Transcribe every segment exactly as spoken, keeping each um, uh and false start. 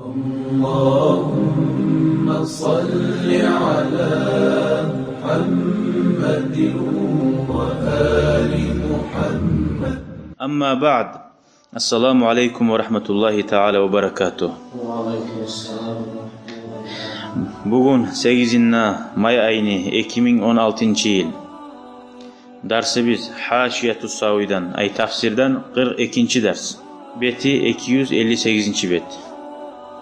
اللهم صل على محمد وآل محمد. أما بعد. السلام عليكم ورحمة الله تعالى وبركاته. وعليكم السلام ورحمة الله. Бугюн сегизинчи май айны, эки минг он алтынчы йыл. Дарсыбыз Гьашияту Савийден, ай, тафсирден къыркъ экинчи дарс. Бети эки юз элли сегизинчи бет.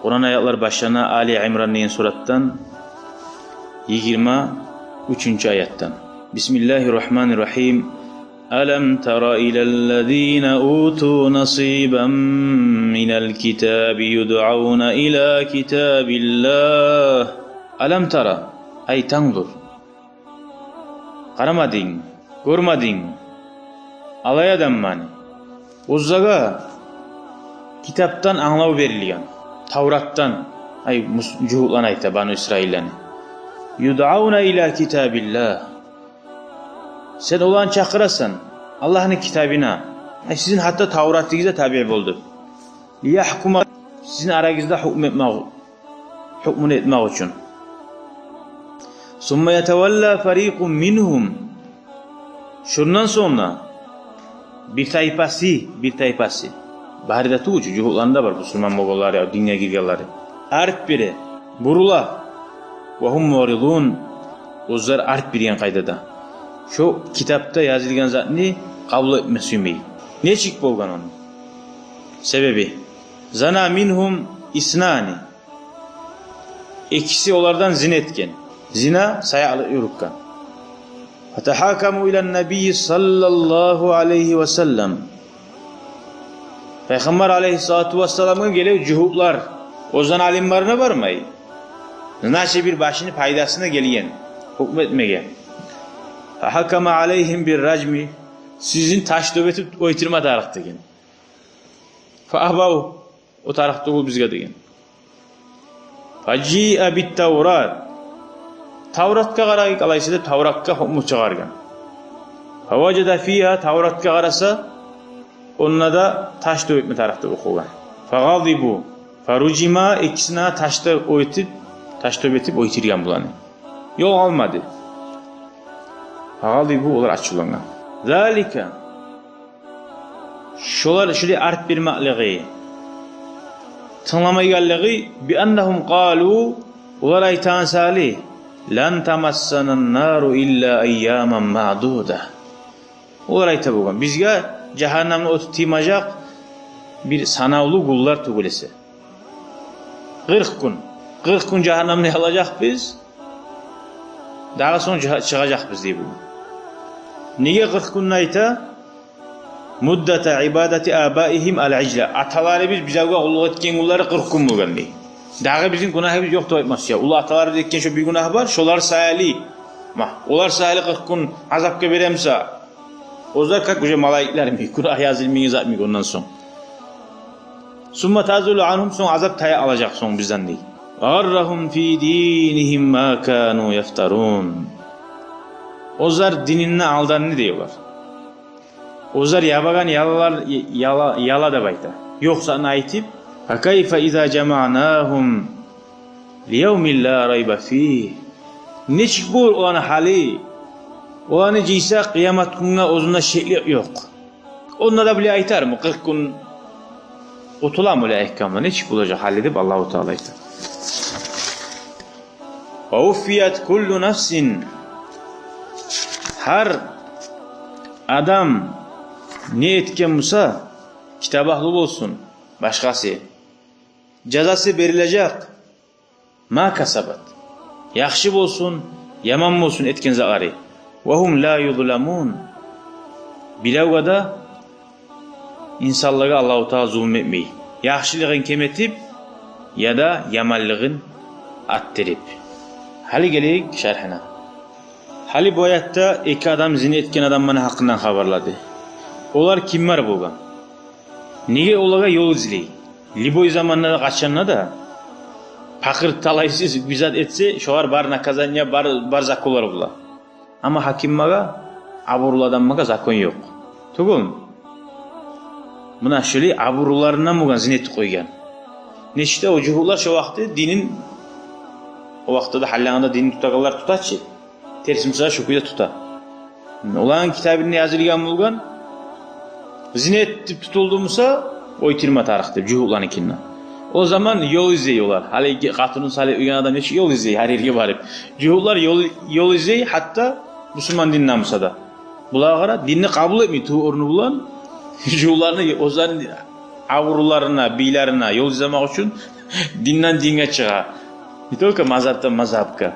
Къуран аятлар башлана Али Имран деген суратдан, йигирма уьчюнчю аятдан. بسم الله الرحمن الرحيم. ألم تر إلى الذين أوتوا نصيبا من الكتاب يدعون إلى كتاب الله. ألم تر, ай, тангдыр. Къарамадынг, гёрмединг алай адамланы, оьзлеге китапдан англав берилген, Тавратдан, ай, мус-, жугьутланы айта, Бану Исраилланы. يدعون إلى كتاب الله. Сен оланы чакъырасан Аллагьны китабына. Ай, сизин гьатта Тавратыгъызгъа табиъ бол деп. ليحكم, сизин арагъызда гьукму этмек, гьукмуну этмек учун. ثم يتولى فريق منهم. Шондан сонг да бир тайпасы, бир тайпасы. Бары да тюгюл чю, жугьутланы да бар, бусурман болгъанлары, динге гиргенлери. Арт бере, бурула. وهم معرضون. Оьзлер арт берген къайдада. Шо китапда язылгъан затны къабул этме сюймей. Нечик болгъан ону себеби? زنى منهم اثنان. Экиси олардан зина этген. Зина — саякълыкъ юрютген. فتحاكموا إلى النبي صلى الله عليه وسلم. Пайхаммар алейгьиссалату вассаламгъа геле жугьутлар, оьзлени алимлерине бармай. Значит, бир башыны пайдасына гелген гьукму этмеге. فحكم عليهم بالرجم. Сизин таш тёбетип оьлтюрме тарыкъ деген. فأبوا. О тарыкъ тюгюл бизге деген. فجيء بالتوراة. Тавратгъа къарайыкъ, алайса деп, Тавратгъа гьукму чыгъаргъан. فوجد فيها, Тавратгъа къараса, онда да таш тёбетме тарыкъ деп охугъан. فغضبوا فرجما, экисине таш да оьтюп, таш тёбетип оьлтюрген буланы. Ёл къалмады. فغضبوا, олар ачувлангъан. ذلك, шолар шулай арт бермеклиги, тынгламайгъанлыгъы, بأنهم قالوا, олар айтгъан саялы: لن تمسنا النار إلا أياما معدودة. Олар айта болгъан: бизге жагьаннамны оту тиймежек бир санавлу гюнлер тюгюл эсе. Къыркъ гюн. Къыркъ гюн жагьаннамны ялажакъбыз. Дагъы сонг чыгъа-, чыгъажакъбыз дей бу. Неге къыркъ гюнню айта? مدة عبادة آبائهم العجل. Аталарыбыз бизге къуллукъ этген гюнлери къыркъ гюн болгъан дей. Дагъы бизин гюнагьыбыз ёкъ деп айтмасы я. Уллу аталарыбыз этген шо бир гюнагь бар, шолар саялы. Ма, олар саялы къыркъ гюн азапгъа беремиса, оьзлер как уже малайиклер йимик, гюнагь язылмайгъан зат йимик ондан сонг. ثم تزول عنهم, сонг азап тая къалажакъ сонг бизден дей. وغرهم في دينهم ما كانوا يفترون. Оьзлер дининде алданды дей олар. Оьзлер ябагъан ялалар, яла, яла деп айта. Ёкъ затны айтып. فكيف إذا جمعناهم ليوم لا ريب فيه. Нечик болур оланы гьалы? Оланы жыйсакъ къыямат гюнге, оьзюнде шеклик ёкъ. Онда да булай айтармы, къыркъ гюн къутуламы олай айтгъандан? Нечик болажакъ гьалы деп Аллагьу Таала айта. ووفيت كل نفس. Гьар адам не этген буса, китап агьлю болсун, башгъасы, жазасы берилежек. ما كسبت. Яхшы болсун, яман болсун этген затлары. وهم لا يظلمون. Биревге де, инсанлагъа Аллагьу Таала зулму этмей. Яхшылыгъын кем этип, яда яманлыгъын артдырып. Гьали гелейик шаргьына. Гьали бу аятда эки адам зина этген адамланы гьакъындан хабарлады. Олар кимлер болгъан? Неге олагъа ёл излей? Любой заманда да, къачанда да, пакъыр, талайсыз бир зат этсе, шогъар бар наказание, бар, бар законлар бола. Амма гьакимлеге, абурлу адамлагъа закон ёкъ. Тюгюлмю? Муна шулай абурлуларындан болгъан зина этип къойгъан. Нечик де о жугьутлар шо вакъти динин, о вакътиде гьаллангъанда динин тутагъанлар тута чы, терс буса шо кюйде тута. Оланы китабында язылгъан болгъан, зина этип тутулду буса, оьлтюрме тарыкъ деп, жугьутланыкинде. О заман ёл излей олар. Гьали къатынын салып уьйген адам нечик ёл излей, гьар ерге барып. Жугьутлар ёл, ёл излей, гьатта бусурман динден буса да. Булагъа къара, динни къабул этмей тюгюл орну булан, жугьутланы оьзлени абурларына, бийлерине ёл излемек учун динден динге чыгъа. Не только мазгьабдан мазгьабгъа.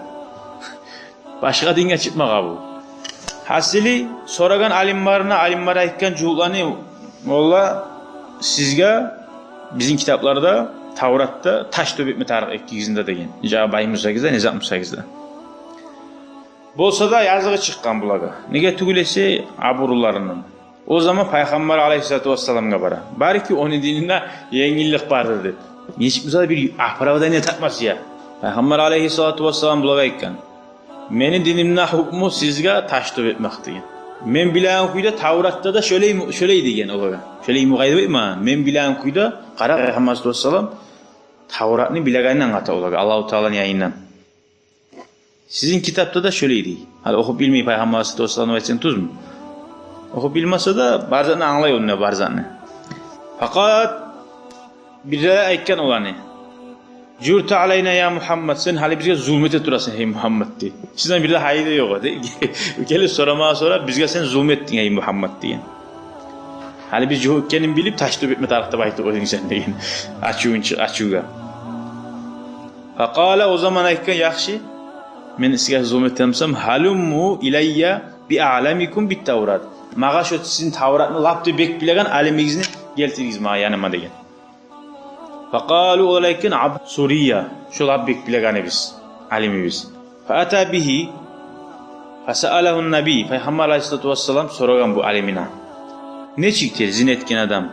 Башгъа динге чыкъмагъа бу. Гьасили, сорагъан алимлерине, алимлер айтгъан: жугьутланы, валлагь, сизге бизин китапларда, Тавратда таш тёбетме тарыкъ экигизни де деген. Жа бай бусагъыз да, не зат бусагъыз да. Болса да языгъы чыкъгъан булагъа. Неге тюгюл эсе, абурларындан. О заман Пайхаммар алайгьиссалату вассаламгъа бара. Балики, ону дининде енгиллик бардыр деп. Нечик буса да бир оправдание тапмасы я. Пайхаммар алайгьиссалату вассалам булагъа айтгъан: «Мени динимде гьукму сизге таш тёбетмек», — деген. «Мен билеген кюйде Тавратда да шолай, шолай», — деген олагъа. «Шолай мугъайдыбайтма, мен билеген кюйде». Къара, Пайхаммар алайгьиссалату вассалам Тавратны билегенин англата олагъа Аллагьу Тааланы янындан. «Сизин китапда да шолай», — дей. Гьали охуп билмей Пайхаммар алайгьиссалату вассалам айтсын тюзмю? Охуп билмесе де, бар затны англай онда, бар затны. Факъат бир де айтгъан оланы: «Журта алайна я Мугьаммад, сен гьали бизге зулму эте турасан, гьей Мугьаммад», — дей. «Сизден бир де гьайы да ёкъ», — дей. Гелип сорамагъа сора: «Бизге сен зулму этдинг, гьей Мугьаммад», — деген. «Гьали биз жугьут экенин билип, таш тёбетме тарыкъ деп айтып къойдунг сен», — деген. Ачувун чы-, ачувгъа. Факъала, о заман айтгъан: «Яхшы, мен сизге зулму этген бусам, гьалумму илайя би аъламикум бит Таврат. Магъа шо сизин Тавратны лап да бек билеген алимигизни гелтиригиз магъа яныма», — деген. Факъалу, олар айтгъан: «Абд Сурия, шо лап бек билегенибиз, алимибиз». Фаата бигьи, фасаалагьу ннабий, Пайхаммар алайгьиссалату вассалам сорагъан бу алимине: «Нечикдир зина этген адам,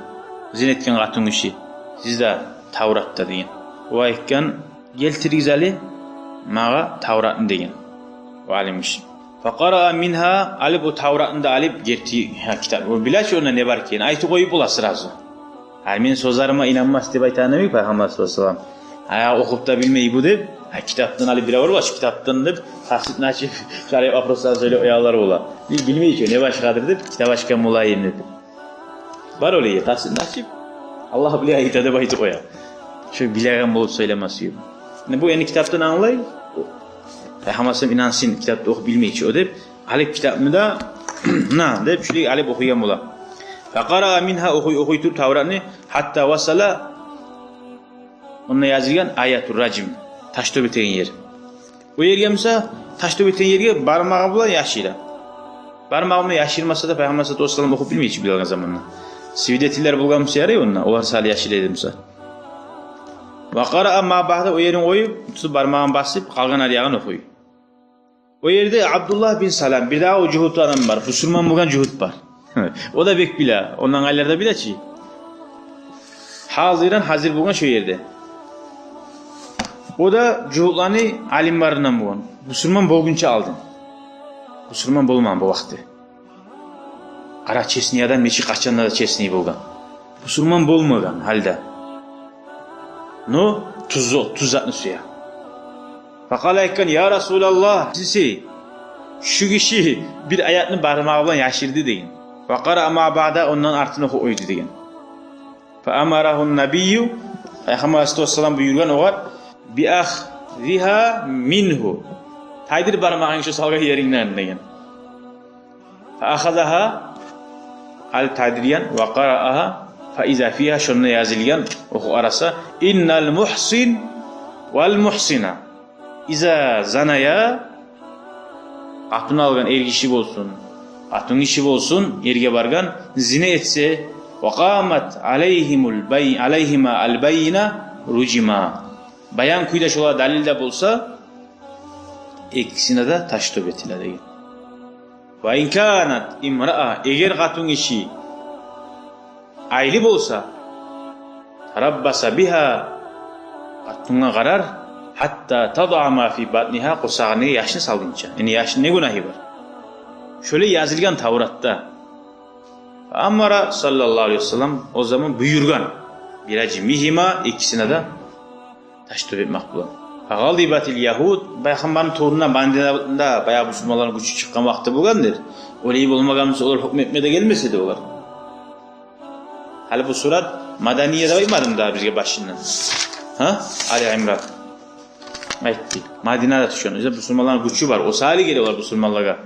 зина этген къатынгиши сизде Тавратда?» — деген. О айтгъан: «Гелтиригиз гьали магъа Тавратны», — деген о алимгиши. Факъараа мингьа, алып о Тавратны да алып, герти, гьа, китап, о биле чи онда не бар экенин, айтып къоюп бола сразу. «Гьа, мен сёзлериме инанмас», — деп айтагъан йимик Пайхаммар саллаллагьу алайгьи ва саллам. «Гьа, охуп да билмей бу», — деп, гьа, китапдан алып бирев бар, «Шу китапдан», — деп, таслитни ачып, шарий вопрослар сёйлеп къоялар бола. Биз билмей чи, не башгъадыр деп, китап ачгъан болайым деп. Бар олай, таслитни ачып, «Аллагь биле айта», — деп айтып къоя. Шо билеген болуп сёйлемеси ёкъ. Бу энни китапдан англай, Пайхаммар саллаллагьу алайгьи ва саллам инансын, китапны охуп билмей чи о деп, алып китапны да, «На», — деп, шулай алып охуйгъан бола. Факъараа мингьа, охуй, охуй туруп Тавратны, гьатта васала, онда язылгъан аятур ражм, таш тёбетеген ер. О ерге буса, таш тёбетеген ерге бармагъы булан яшыра. Бармагъы булан яшырмаса да, Пайхаммар саллаллагьу алайгьи ва саллам охуп билмей чи билген заманда. Свидетельлер болгъан буса ярай онда, олар саялы яшыра эди буса. Ва къараа ма баъда, о ерин къоюп, тутуп бармагъын басып, къалгъан ари ягъын охуй. О ерде Абдуллагь бин Салам, бирдагъы о жугьут адам бар, бусурман болгъан жугьут бар. О да бек биле, ондан къайрылар да биле чи. Гьазиран, гьазир болгъан шо ерде. О да жугьутланы алимларындан болгъан, бусурман болгъунча алдын. Бусурман болмагъан бу вакъти. Къара, честный адам нечик, къачан да честный болгъан. Бусурман болмагъан гьалда. Но тюз, тюз затны сюе. Факъала, айтгъан: «Я Расулаллагь, сиз, шу гиши бир аятны бармагъы булан яшырды», — деген. Ва къараа ма баъда, ондан артын охуп къойду деген. Фаамарагьу ннабийю, Пайхаммар алайгьиссалату вассалам буюргъан огъар: «Биахзигьа мингьу». Тайдыр бармагъынгны шо салгъан еринден деген. Фаахазагьа, алып тайдыргъан, ва къараагьа, фаиза фигьа, шонда язылгъан, охуп къараса: «Иннал мугьсин вал мугьсина иза заная», къатын алгъан эргиши болсун, къатынгиши болсун, эрге баргъан, зина этсе, «ва къамат алайгьимул бай-, алайгьима ал баййина ружима». Баян кюйде шолагъа далил де болса, экисине де таш тёбетиле деген. «Ва ин канат имраа», эгер къатынгиши айлы болса, «тараббаса бигьа», къатынгъа къарар, «гьатта тадаа ма фи батнигьа», къурсагъына яшны салгъынча. Яни яшны не гюнагьы бар? Шолай язылгъан Тавратда. Фаамара саллаллагьу алайгьи ва саллам, о заман буюргъан: «Биражмигьима», экисине де таш тёп этмек булан. Фагъадибатил ягьуд, пайхаммарны туврунда, Мадинада баягъы бусурманланы гючю чыкъгъан вакъти болгъандыр. Олай болмагъан буса, олар гьукму этме де гелмес эди олар. Гьали бу сурат Маданият деп айтмадымы дагъы бизге башындан? Гьа? Али Имран айтды. Мадинада тюшген. Бусурманланы гючю бар. О саялы геле олар бусурманлагъа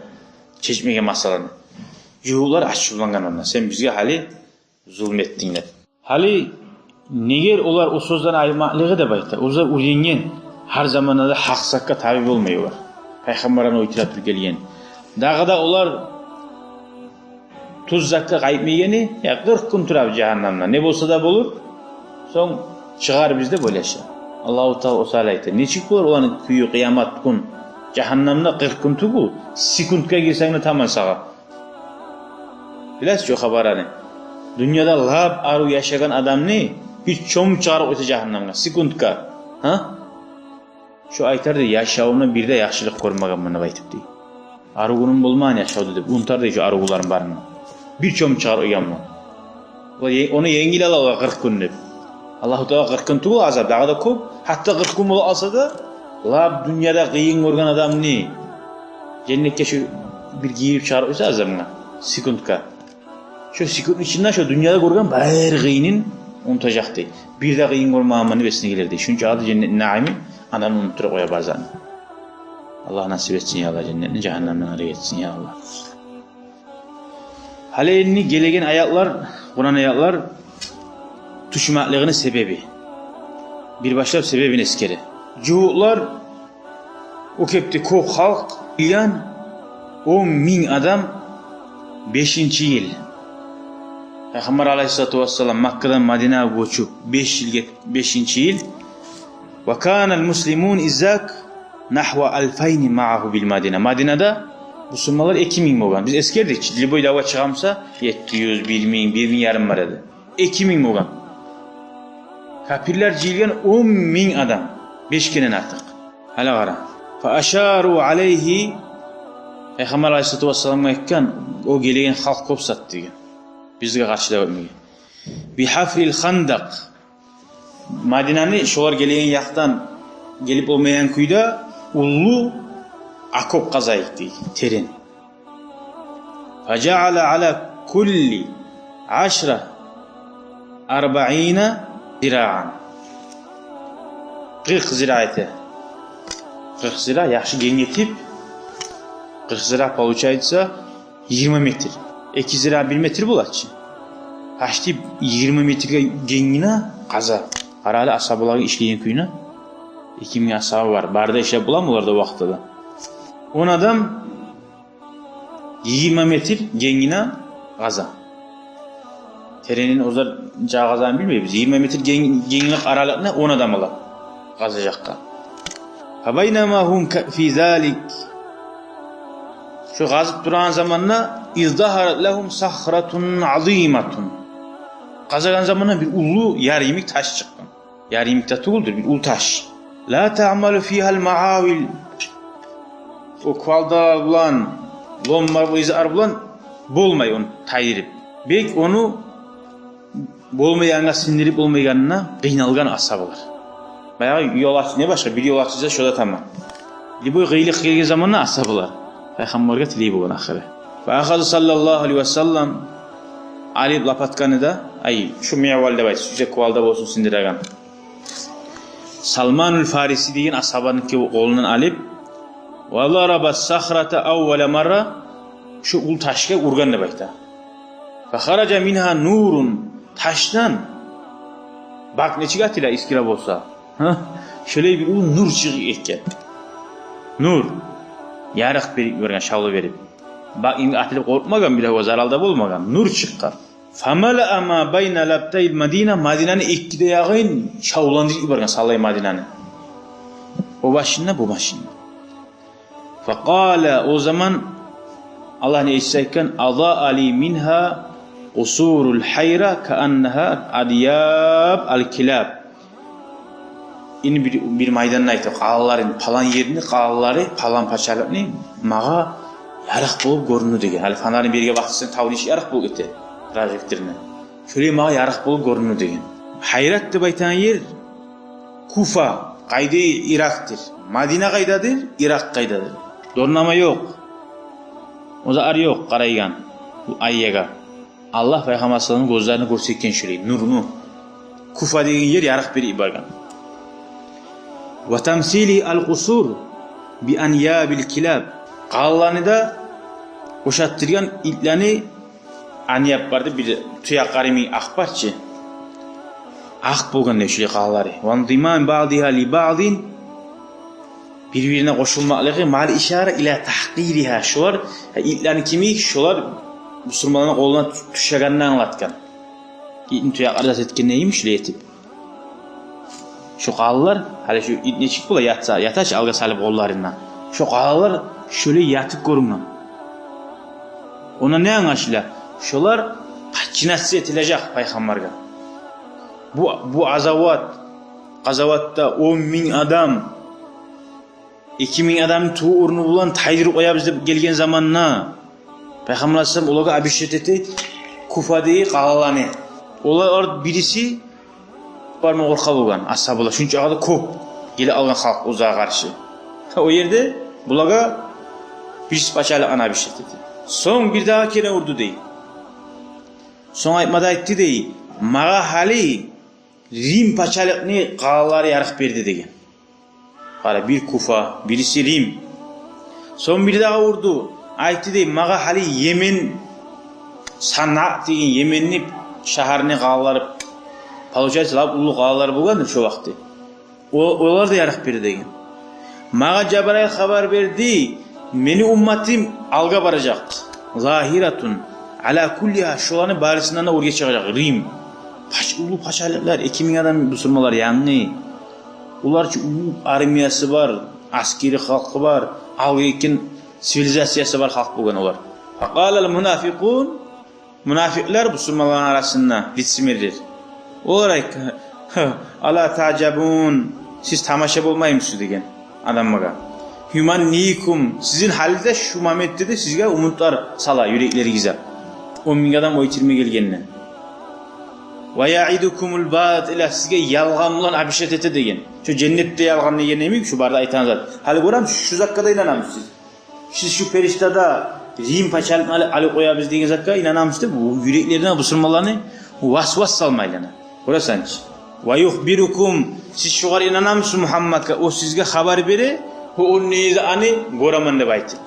чечмеге масъаланы. Жугьутлар ачувлангъан онда. Сен бизге гьали зулму этдинг деп. Гьали негер олар о сёзлени айтмакълыгъы деп айта. Олар уьйренген, гьар заманда да гьакъ затгъа табиъ болмай олар. Пайхаммарны оьлтюре туруп гелген. Дагъы да олар тюз затгъа къайтмайгъаны, я къыркъ гюн турабыз жагьаннамда. Не болса да болур, сонг чыгъарбыз деп ойлаша. Аллагьу Таала о саялы айта. Нечик болур оланы кюю къыямат гюн? Жагьаннамда къыркъ гюн тюгюл, секундгъа гирсенг де таман сагъа. Билесиз чи о хабарны? Дюньяда лап арив яшагъан адамны бир чомуп чыгъарып къойса жагьаннамгъа, секундгъа. Гьа? Шо айтар дей, яшавумда бир де яхшылыкъ гёрмегенмен деп айтып дей. Арив гюнюм болмагъан яшавда деп, унутар дей шо арив гюнлерин барын. Бир чомуп чыгъарып къойгъанман. Олар е-, ону енгил ала олар къыркъ гюн деп. Аллагьу Таала къыркъ гюн тюгюл азап, дагъы да кёп. Гьатта къыркъ гюн бола къалса да, лап дюньяда къыйын гёрген адамны женнетге шо бир гийирип чыгъарып къойса азабына, секундгъа. Шо секундну ичинде шо дюньяда гёрген бары къыйынын унутажакъ дей. Бир де къыйын гёрмегенмен деп эсине гелер дей. Шунча да женнетни наимин адам унутдуруп къоя базаны. Аллагь насип этсин, я Аллагь, женнетни жагьаннамдан арек этсин, я Аллагь. Гьали энни гелеген аятлар, Къуран аятлар тюшмеклигини себеби. Бир башлап себебин эсгере. Жугьутлар о кепде кёп халкъ ийген, он минг адам, бешинчи йыл. Пайхаммар алайгьиссалату вассалам Маккадан Мадинагъа гёчюп, беш йыл гет-, бешинчи йыл. Ва канал муслимун иззак нагьва алфайни магьагьу бил Мадина. Мадинада бусурманлар эки минг болгъан. Биз эсгердик чи, любой давгъа чыгъамса, етти юз, бир минг, бир минг ярым бар эди. Эки минг болгъан. Капирлер жыйылгъан он минг адам. Беш керен артыкъ. Гьали къара. Фа ашару алайгьи. Пайхаммар алайгьиссалату вассаламгъа айтгъан, о гелеген халкъ кёп зат деген. Бизге къаршы дав этмеге. Бихафрил хандакъ. Мадинаны шолар гелеген якъдан гелип болмайгъан кюйде уллу окоп къазайыкъ дей, терен. Фажаала ала кулли ашра арбаина зираан. Къыркъ зира эте. Къыркъ зира яхшы генг этип, къыркъ зира получается йигирма метр. Эки зира бир метр бола чы. Почти йигирма метрге генгине къаза. Къара гьали асгьабаланы ишлеген кюйюне. Эки минг асгьаба бар. Бары да ишлеп боламы олар да вакътиде? Он адам йигирма метр генгине къаза. Теренин оьзлер нече къазагъанын билмейбиз. Йигирма метр генг-, генглик аралыкъны он адам ала къазажакъгъа. Фабайнама гьум ка-, фи залик. Шо къазып турагъан заманда, из загьарат лагьум сахратун азиматун. Къазагъан заманда бир уллу яр йимик таш чыкъгъан. Яр йимик де тюгюлдюр, бир уллу таш. Ла таъмалу фигьал магьавил. О кувалда булан, ломма, изар булан болмай ону тайдырып. Бек ону болмайгъангъа, сындырып болмайгъанына къыйналгъан асгьабалар. Баягъы ёл ач-, не башгъа, бир ёл ачылса, шо да таман. Любой къыйынлыкъ гелген заманда асгьабалар Пайхаммаргъа тилей болгъан ахыры. Фа ахаза саллаллагьу алайгьи ва саллам алып лапатканы да, ай, шу миъвал деп айт, шу кувалда болсун сындырагъан. Салманул Фариси деген асгьабаныкини къолундан алып, ва зараба сахрата аввала марра, шу уллу ташгъа ургъан деп айта. Фа хаража мингьа нурун, ташдан, бакъ нечик атыла искра болса, гьа? Шолай бир уллу нур чыгъып гетген. Нур. Ярыкъ берип йиберген, шавла берип. Бакъ йимик атылып къоркъмагъан, бир де зарал да болмагъан. Нур чыкъгъан. Фамалаа ма байна лабтайл Мадина, Мадинаны эки де ягъын шавландырып йиберген, саллай Мадинаны. О башында, бу башында. Факъала, о заман Аллагьны элчиси айтгъан: «Азаа ли мингьа къусурул Гьайра кааннагьа адъяб ал-килаб». Энни бир, бир майданны айта, къалаларын, палан ерни къалалары, палан пачалыкъны магъа ярыкъ болуп гёрюндю деген. Гьали фонарны бир ерге бакъсанг, тавну ичи ярыкъ болуп гете, прожекторну. Шолай магъа ярыкъ болуп гёрюндю деген. Гьайрат деп айтагъан ер Куфа, Къайда Иракъдыр? Мадина къайдадыр? Иракъ къайдадыр? Дорнама ёкъ. Оьзю ар ёкъ къарайгъан бу айягъа. Аллагь Пайхаммар саллаллагьу алайгьи ва салламны гёзлерине гёрсетген шулай нурну. Куфа деген ер ярыкъ берип баргъан. Ва тамсили ал-къусур би анъябил килаб. Къалаланы да ошатдыргъан итлени, анъяб барды, бир тюякълар йимик акъ бар чы. Акъ болгъан дей шулай къалалары. Ва индимам баъдигьа ли баъдин, бир-бирине къошулмакълыгъы, маъал ишара ила тагькъиригьа. Шолар, гьа, итлени кимик, шолар бусурманланы къолуна тю-, тюшегенни англатгъан. Итни тюякълары зат этгендей йимик шулай этип. Шо къалалар, гьали шо ит нечик бола, ятса, ята чы алгъа салып къолларын. Шо къалалар шолай ятып гёрюнген. Ондан не англашыла? Шолар подчиняться этилежек Пайхаммаргъа. Бу, бу къазават, къазаватда он минг адам, эки минг адамны тюгю орну булан тайдырып къоябыз деп гелген заманда, Пайхаммар алайгьиссалам олагъа обещать эте Куфадагъы къалаланы. Олар бириси бармай къоркъа болгъан, асгьабалар, шунча къадар кёп геле алгъан халкъ оьзюне къаршы. О ерде булагъа бирче пачалыкъны обещать эте. Сонг бирдагъы керен урду дей. Сонг айтма да айтды дей: «Магъа гьали Рим пачалыкъны къалалары ярыкъ берди», – деген. Къара, бир Куфа, бириси Рим. Сонг бирдагъы урду, айтды дей: «Магъа гьали Йемен, Санъа деген Йеменни шагьарыны къалалары, получается, лап уллу къалалар болгъандыр шо вакъти. О, олар да ярыкъ берди», – деген. «Магъа Жабрайыл хабар берди, мени умматым алгъа баражакъ. Загьиратун ала куллигьа, шоланы барысындан да оьрге чыгъажакъ Рим. Пач-, уллу пачалыкълар, эки минг адам бусурманлар янгы. Олар чы уллу армиясы бар, аскери халкъы бар, алгъа гетген цивилизациясы бар халкъ болгъан олар». Факъалал мунафикъун, мунафикълар бусурманланы арасында лицемерлер. Олар айтгъан: «Ала таъжабун, сиз тамаша болмаймысыз?» – деген адамгъа. «Юманникум, сизин гьалиде шу моментде де сизге умутлар сала юреклеригизге. Он минг адам ойтурма гелгенден. Ва яъидукумул батила, сизге ялгъан булан обещать эте», – деген. «Шу женнетде ялгъан деген йимик, шу бары да айтагъан зат. Гьали гёремисиз, шу затгъа да инанамысыз сиз? Сиз шу периштада Рим пачалыкъны алы-, алып къоябыз деген затгъа инанамысыз?» – деп, бу юреклерине бусурманланы васвас салма айлана. Гёресен чи. «Ва юхбирукум, сиз шогъар инанамысыз Мугьаммадгъа, о сизге хабар бере, о, о не затны гёремен деп айтып».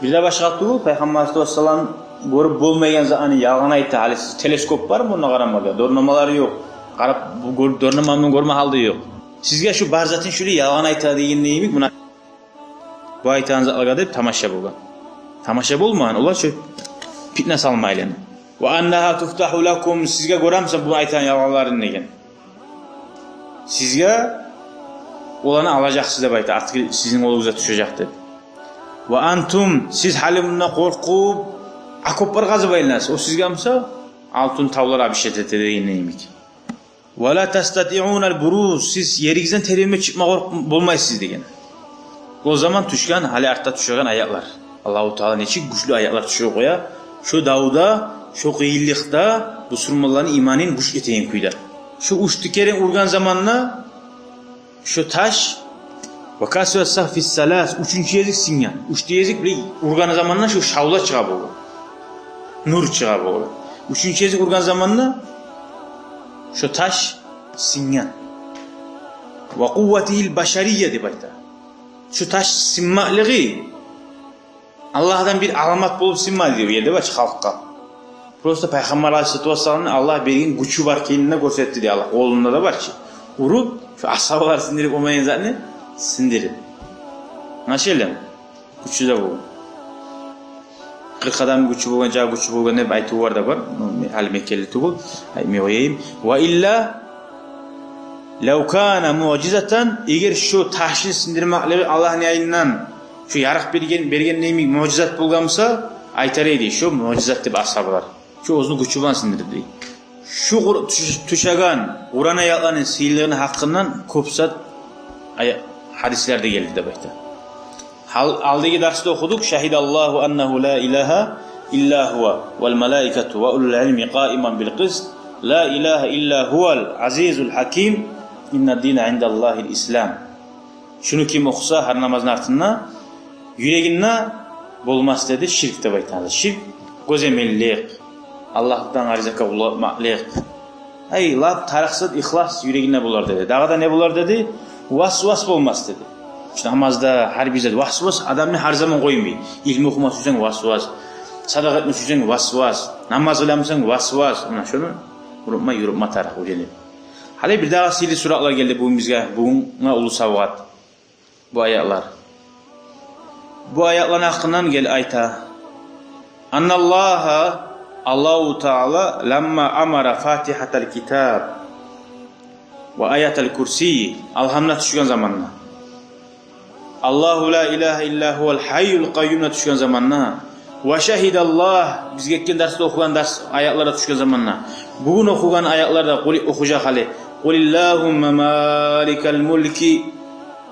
Бир де башгъа тюгюл, Пайхаммар алайгьиссалату вассалам гёрюп болмайгъан затны ялгъан айта. Гьали сиз, телескоп бармы онда къарамагъа? Дорнамалар ёкъ. Къарап, бу гёр-, дорнама булан гёрме гьалы да ёкъ. Сизге шу бар затын шулай ялгъан айта дегенде йимик, муна бу айтагъан затлагъа деп тамаша болгъан. Тамаша болмагъан, олар шу питне салма айлана. «Ва аннагьа туфтагьу лакум, сизге гёремисиз бу айтагъан ялгъанларын?» – деген. «Сизге оланы алажакъсыз деп айта, артыкъ сизин къолугъузгъа тюшежек», – деп. «Ва антум, сиз гьали мунда къоркъуп, окоплар къазып айланасыз. О сизге буса алтын тавлар обещать эте дегенде йимик. Ва ла тастатиъунал буруз, сиз еригизден тербенме чыкъма къоркъ-, болмайсыз», – деген. О заман тюшген, гьали артда тюшеген аятлар. Аллагьу Таала нечик гючлю аятлар тюшюрюп къоя. Шо давда, шо къыйынлыкъда бусурманланы иманын гюч этеген кюйде. Шо уьчтю керен ургъан заманда шо таш, «ва касура сахфи салас», уьчюнчю гезик сынгъан. Уьчтю гезик бир ургъан заманда шо шавла чыгъа болгъан. Нур чыгъа болгъан. Уьчюнчю гезик ургъан заманда шо таш сынгъан. «Ва къувватигьил башария», – деп айта. Шо таш сынмакълыгъы Аллагьдан бир аламат болуп сынмады дей, о ерде бар чы халкъгъа. Просто Пайхаммар алайгьиссалату вассаламны Аллагь берген гючю бар экенин де гёрсетди дей Аллагь. Къолунда да бар чы. Уруп, шо асгьабалар сындырып болмайгъан затны сындырып. Англашыламы? Гючю де болгъан. Къыркъ адамны гючю болгъан, жагъы гючю болгъан деп айтыв бар да бар. Ну, мен гьали мекенли тюгюл, айтмай къояйым. «Ва илла лав кана муъжизатан», эгер шо ташны сындырмакълыгъы Аллагьны янындан шо ярыкъ берген, берген йимик муъжизат болгъан буса, айтар эди шо муъжизат деп асгьабалар. Шо оьзюню гючю булан сындырды дей. Шо Къур-, тюш-, тюшеген Къуран аятланы сыйлылыгъыны гьакъындан кёп зат ая-, гьадислерде гелди деп айта. Гьал-, алдагъы дарсда охудукъ: «Шагьидаллагьу аннагьу ла илагьа илла гьува, вал малаикату ва улул илми къаиман бил къист, ла илагьа илла гьувал азизул гьаким». «Инна дина индаллагьил ислам». Шуну ким охуса гьар намазны артында, юрегинде болмас деди ширк деп айтады. Ширк — гёземеллик, Аллагьдан гъайры затгъа къуллукъ этмеклик. Ай, лап тарыкъсыз ихлас юрегинде болар деди. Дагъы да не болар деди? Васвас болмас деди. Шу намазда гьар бир зат васвас адамны гьар заман къоймай. Илму охума сюйсенг — васвас, садагъа этме сюйсенг — васвас, намаз къыламысан — васвас. Муна шуну унутма, юрютме тарыкъ уьйренип. Гьали бирдагъы сыйлы суратлар гелди бугюн бизге, бугюн муна уллу савгъат. Бу аятлар. Бу аятланы гьакъындан гел айта. Анналлагьа, Аллагьу Таала, ламма амара фатигьатал китаб ва аятал курси, Алгьамда тюшген заманда, Аллагьу ла илагьа илла гьувал гьайюл къайюмда тюшген заманда, ва шагьидаллагь, биз гетген дарсда охугъан дарс аятларда тюшген заманда, бугюн охугъан аятларда къули охужакъ гьали, къулиллагьумма маликал мулки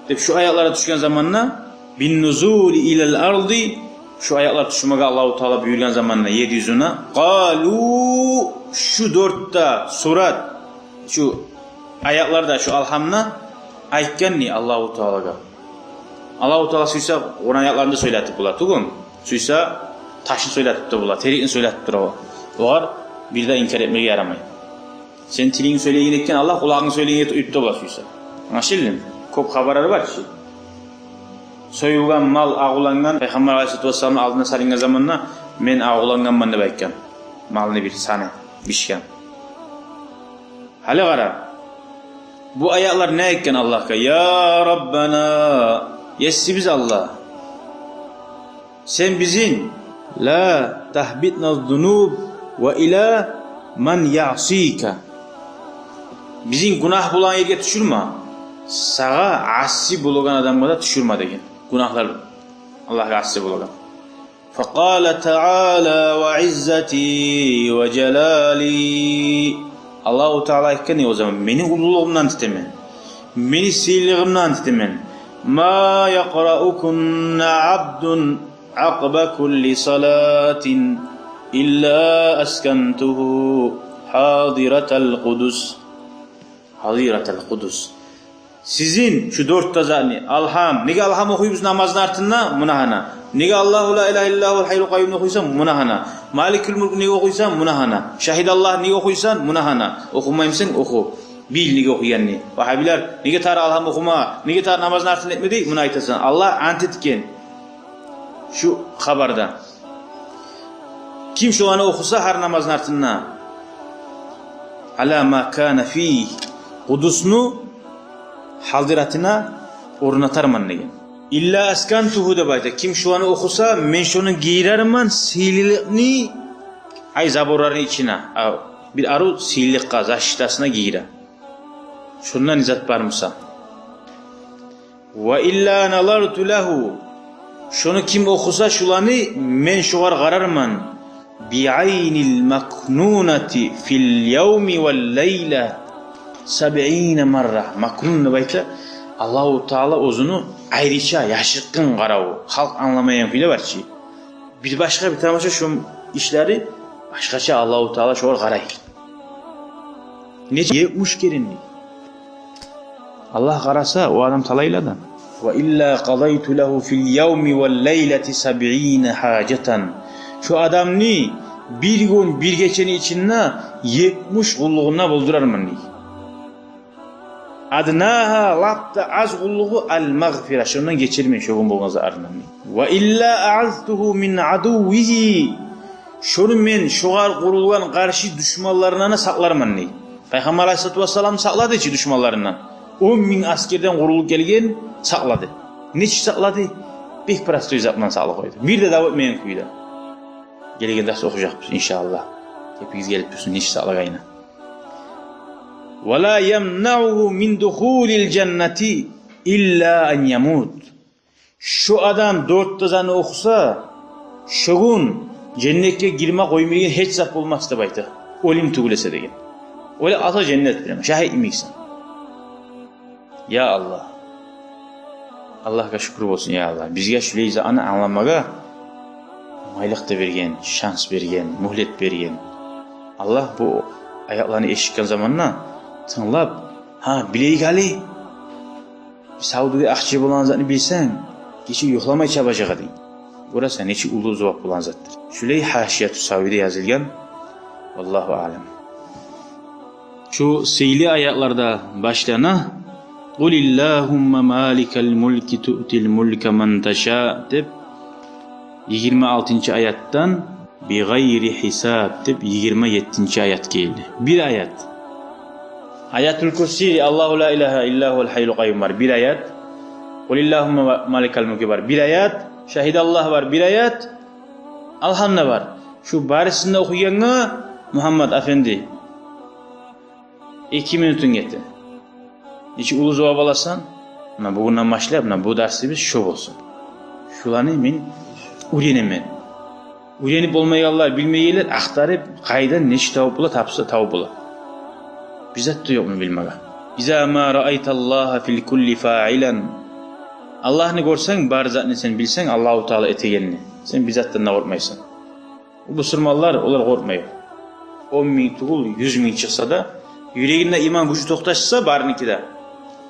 деп шу аятларда тюшген заманда, бин нузули илал арди, шу аятлар тюшмеге Аллагьу Таала буюргъан заманда ер юзюне, къалу, шу дёрт де сурат, шу аятларда, шу Алгьамда айтгъан ни Аллагьу Таалагъа. Аллагьу Таала сюйсе Къуран аятларын да сёйлетип бола тюгюлмю? Сюйсе ташны сёйлетип де бола, терекни сёйлетип тура. Огъар бир де инкар этмеге ярамай. Сен тилинг сёйлейген экен, Аллагь къулагъынг сёйлейген этип де бола сюйсе. Англашылдымы? Кёп хабарлар бар чы. Союлгъан мал агъулангъан, Пайхаммар алайгьиссалату вассаламны алдына салынгъан заманда, мен агъулангъанман деп айтгъан. Малны бир саны бишген. Гьали къара. Бу аятлар не айтгъан Аллагьгъа? Я Раббана, есибиз Аллагь. Сен бизин, ла тагьбитна зунуб ва ила ман яъсика. Бизин гюнагь болагъан ерге тюшюрме, сагъа аси болагъан адамгъа да тюшюрме деген. Гюнагьлар, Аллагьгъа аси болагъан. Факъала таала ва иззати ва жалали. Аллагьу Таала айтгъан о заман: мени уллулугъумдан ант этемен, мени сыйлылыгъымдан ант этемен. Ма якъракунна абдун акъба кулли салатин илла аскантугьу гьадиратал къудус. Гьадиратал къудус. Сизин шу дёрт де затны, Алгьам, неге Алгьам охуйбуз намазны артында? Муна гьана. Неге Аллагьу ла илагьа илла гьувал гьайюл къайюмну охуйсан? Муна гьана. Маликул мулк неге охуйсан? Муна гьана. Шагьидаллагь неге охуйсан? Муна гьана. Охумаймысан? Оху. Бил неге охуйгъанны. Вагьабилер, неге тар Алгьам охума, неге тар намазны артында этме дей? Муна айтасан. Аллагь ант этген. Шу хабарда. Ким шоланы охуса гьар намазны артында, ала ма кана фи, къудусну гьадиратына орнатарман деген. Илла аскантугьу деп айта. Ким шоланы охуса, мен шону гийирермен сыйлылыкъны, ай, заборларыны ичине. А, бир арив сыйлылыкъгъа, защитасына гийире. Шондан изат бармыса. Ва илла назарту лагьу, шону ким охуса шуланы, мен шогъар къарарман. Би айнил макнунати фил явми вал лайла сабъина марра. Макнун деп айта, Аллагьу Таала оьзюню айрыча яшыртгъын къараву. Халкъ англамайгъан кюйлер бар чы. Бир башгъа, бир тамаша, шо ишлери башгъача, Аллагьу Таала шогъар къарай. Нече? Етмиш керен дей. Аллагь къараса, о адам талайлы адам. Ва илла къадайту лагьу фил явми вал лайлати сабъина гьажатан. Шо адамны бир гюн, бир гечени ичинде етмиш къуллугъун да болдурарман дей. Аднагьа, лап да аз къуллугъу, ал магъфира, шондан гечермен шо гюн болгъан затларындан. Ва илла аъазтугьу мин адуввигьи, шону мен шогъар къурулгъан къаршы душманларындан сакъларман дей. Пайхаммар алайгьиссалату вассалам сакълады чы душманларындан. Он минг аскерден къурулуп гелген, сакълады. Нечик сакълады? Бек простой зат булан сакълап къойду. Бир де дав этмейген кюйде. Гелеген дарс охужакъбыз, иншааллагь. Кепигиз гелип турсун, нечик сакълагъанына. Ва ла ямнагьугьу мин духулил жаннати илла ан ямут. Шо адам дёрт де затны охуса, шо гюн женнетге гирме къоймайгъан гьеч зат болмас деп айта. Оьлюм тюгюл эсе деген. Оьле алса женнет билемен, шагьит йимиксен. Я Аллагь. Аллагьгъа шюкюр болсун, я Аллагь. Бизге шулай затны англамагъа майлыкъ да берген, шанс берген, мюгьлет берген. Аллагь бу аятланы эшитген заманда тынглап, Гьа, билейик гьали. Савдюге акъча болагъан затны билсенг, гече юхламай чабажакъ эдинг. Гёресен, нечик уллу зувап болагъан затдыр. Шулай Гьашияту Савиде язылгъан. Валлагьу аълам. Шу сыйлы аятларда башлана: «Къулиллагьумма маликал мулки туътил мулка ман таша», — деп, йигирма алтынчы аятдан «би гъайри гьисаб» деп йигирма еттинчи аят гелди. Бир аят. Аятул Курси, «Аллагьу ла илагьа илла гьувал гьайюл къайюм» бар, бир аят. «Къулиллагьумма маликал мулки» бар, бир аят. «Шагьидаллагь» бар, бир аят. «Алгьамда» бар. Шу барысын да охуйгъангъа, Мугьаммад афенди, эки минутунг гете. Нечик уллу зувап аласан? Муна бугюнден башлап, муна бу дарсыбыз шо болсун. Шуланы мен уьйренемен. Уьйренип болмайгъанлар, билмейгенлер ахтарып, къайдан нечик табып бола, тапса, табып бола. Бир зат да ёкъму билмеге? «Иза ма раайталлагьа фи кулли фаилин». Аллагьны гёрсенг, бар затны сен билсенг, Аллагьу Таала этегенни, сен бир затдан да къоркъмайсан. Бу бусурманлар, олар къоркъмай. Он минг тюгюл, юз минг чыкъса да, юрегинде иман гючю токъташса, барыныкъы да,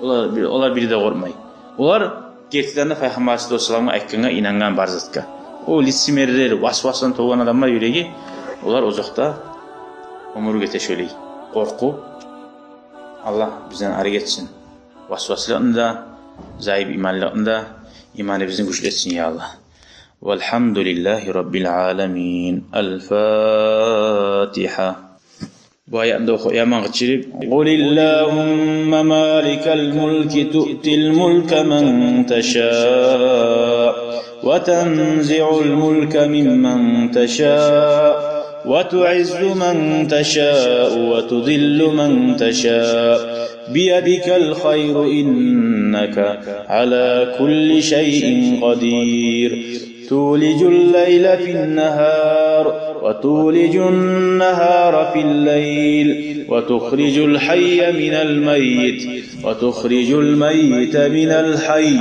олар бир, олар бири де къоркъмай. Олар гертиден де Пайхаммар алайгьиссалату вассаламгъа айтгъангъа инангъан бар затгъа. О лицемерлер, васвасдан толгъан адамлар юреги, олар озокъда, оьмюр гете шолай къоркъуп. Аллагь бизден арек этсин васваслыкъны да, заип иманлыкъны да, иманыбызны гючлю этсин, я Аллагь. Валгьамдулиллагьи раббил аламин. Аль-Фатигьа. Бу аятны да охуйман къычырып. Къулиллагьумма маликал мулки туътил мулка ман таша, ва танзиъул мулка мимман таша, ва туъиззу ман таша, ва тузиллу ман таша. Биядикал хайру, иннака аля кулли шайин къадир. تولج الليل في النهار، وتولج النهار في الليل، وتخرج الحي من الميت، وتخرج الميت من الحي،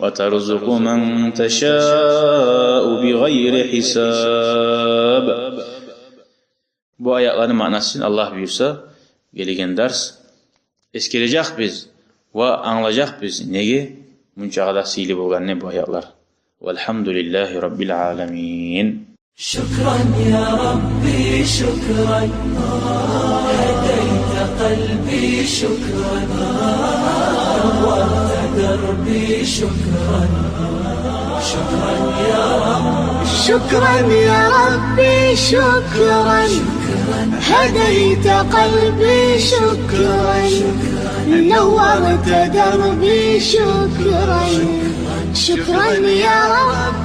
وترزق من تشاء بغير حساب. Бу аятланы маънасын, Аллагь буюрса, гелеген дарс эсгережекбиз ва англажакъбыз, неге мунчагъа да сыйлы болгъанны бу аятлар. Валгьамдулиллагьи раббил аламин. شكرا يا ربي شكرا، هديت قلبي شكرا، نورت دربي شكرا، شكرا يا رب. شكرا يا ربي شكرا، هديت قلبي شكرا، نورت دربي شكرا، شكرا يا رب.